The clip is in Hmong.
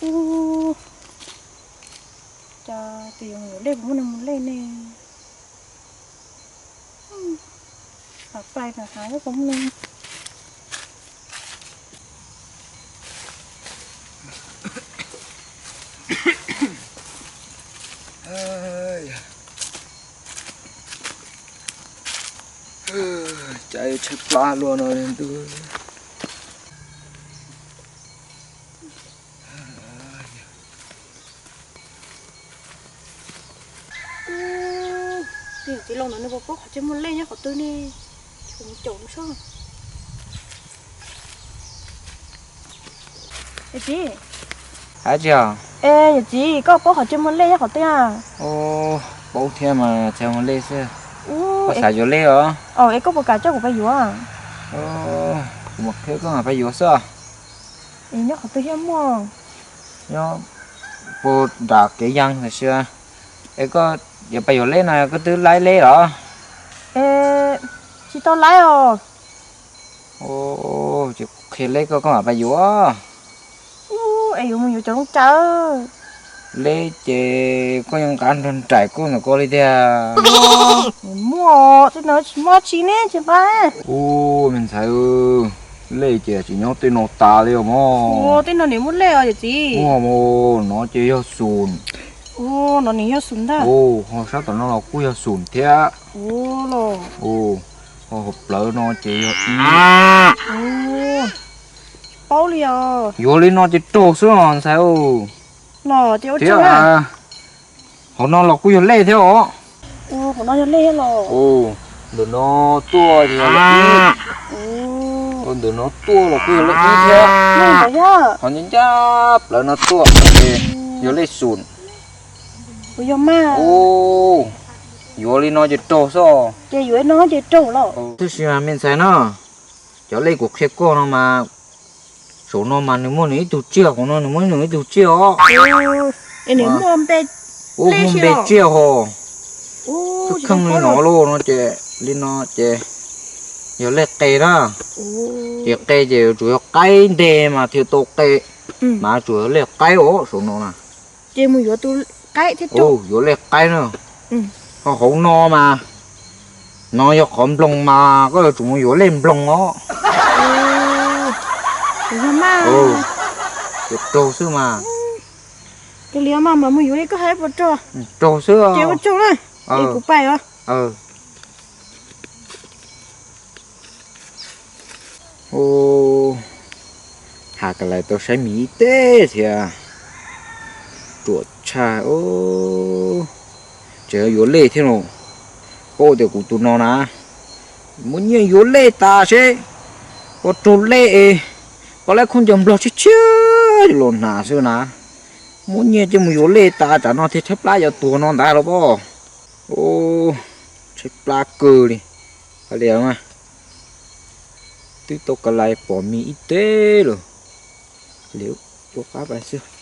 Ub, cas tus yuav mus yuav lej puas muaj neeg mus lej ne? Hav pais mas hav, puas muaj neeg? Cas yuav tshaib plab luaj no ntuj. Txiv laus no nws puas paub qhov chaw muaj lej nyob qhov twg ne? Kuv mus caum nws saib. Yawm txiv. Hais tsis os? Es yawm txiv, koj paub qhov chaw muaj lej nyob qhov twg a? Ub, paub thiab mas, txhais muaj lej xwb. Koj xav yuav lej os? Es koj puas kam coj kuv pais yuav? Kuv mam qhia koj mam pais yuav xwb. Es nyob qhov twg thiaj muaj? Nyob puag nram kev yees tam sim. Es koj yuav pais yuav lej no koj twb laib lej los? Es tsis tau laib os. Ces kuv qhia lej koj, koj mam pais yuav. Ub, es yuav mus yuav cov zoo cas? Lej ces koj yeej nqa nrog nraim koj ntawm ko li tiag. Muaj, tej no tsis muaj tsi ne, tsis nqa. Ub, me ntxhais, lej ces tsis nyob tej no tas li os mog. Tej no nim muaj lej os yawm txiv. Muaj, no ces yog xum. No nim yog xum ntag. Ho sab tom no los kuj yog xum thiab. Ho hauv plawv no ces yog ib. Paub li os. Yuav li no ces raug xwb os ntxhais. Los ces ua thiab, hauv no los kuj yog lej thiab os. Hauv no yog lej thiab los? Ntawm no tuaj ces yog lej ib. Ntawm no tuaj los kuj yog lej ib thiab. Qhov ncaj ncaj plawv no tuaj ces yog lej xum. Ub, yuav li no ces raug xwb. Ces yuav li no ces raug los? Tab sis mas me ntxhais na, cov lej kuv qhia koj no mas, saum no mas nws muaj nws ib tug tsiaj, hauv no nws muaj nws ib tug tsiaj os. Ub, muaj npe tsiaj ho. Kheej li no lauj, no ces li no ces yog lej qe na. Ces qe ces tsuas yog qaib nteg mas thiaj tau qe, mas tsuas yog lej qaib os saum no na. Ces mus yuav tus qaib thiab, yuav lej qaib na. Ho hauv no mas, no yog qhov nploos mas koj yuav tsum mus yuav lej nploos os. Ces raug xwb mas. Ces li mas mus yuav li koj hais puas raug? Raug xwb. Ces ua tsaug na, es kuv pais os. Ub, has kas lais tau saib mis ib teg thiab. Ruam tshaj, tseem yuav lej thiab no. Paub tias kuv tus no na, muab nyiaj yuav lej tas seb puas raug lej es, puas laib khaub ncaws nplog tshiab tshiab los hnav xwb na. Muab nyiaj coj mus yuav lej tas, tsam no thiaj tshaib plab yuav tuag no ntag los pob. Tshaib plab kawg li. Hais li mas, twb tau kas lais pom mis ib teg lawm. Li ua qab pais xwb.